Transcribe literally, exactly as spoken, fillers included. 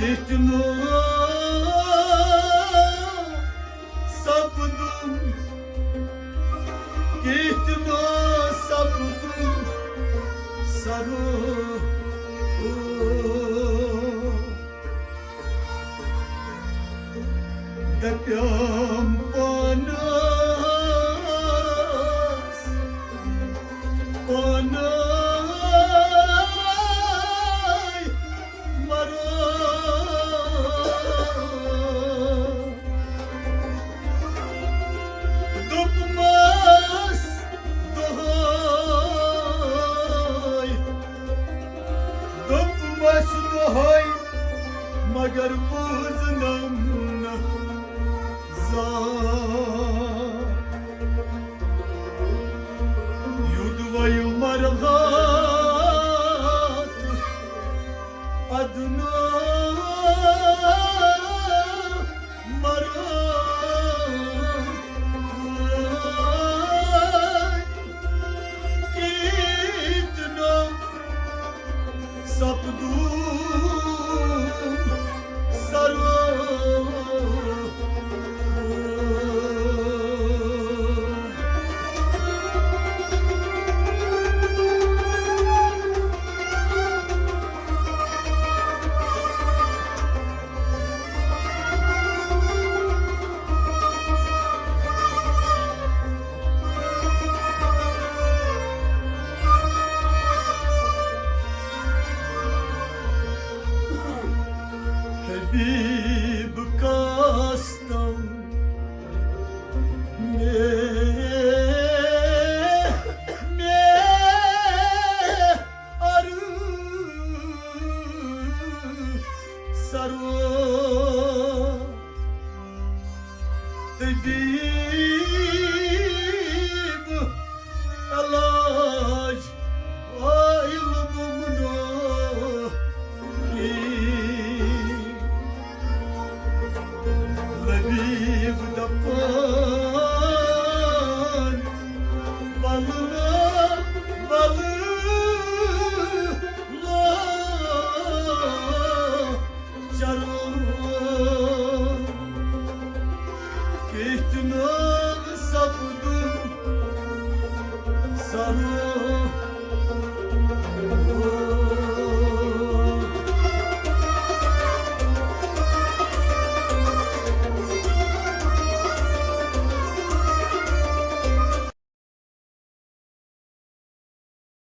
کِتھ نہٕ سپدُم، کِتھ نہٕ سپدُم سرو۔ دپیام پانس، پانے مرو۔ دوٚپمس دۄہے، دوٚپمس دۄہے، مگر بوٗزنم نہٕ زانٛہہ۔ یوٚدوَے مرہات ادنو مرہات کِتھ نہٕ سپدُم سرو۔ حبیب کاستم مے، مے عرض سرو۔ طبیب علاج علم منو کی۔ لبیب دپان، ولہٕ، ولہٕ، لا چرو۔ کِتھ نہٕ سپدُم سرو۔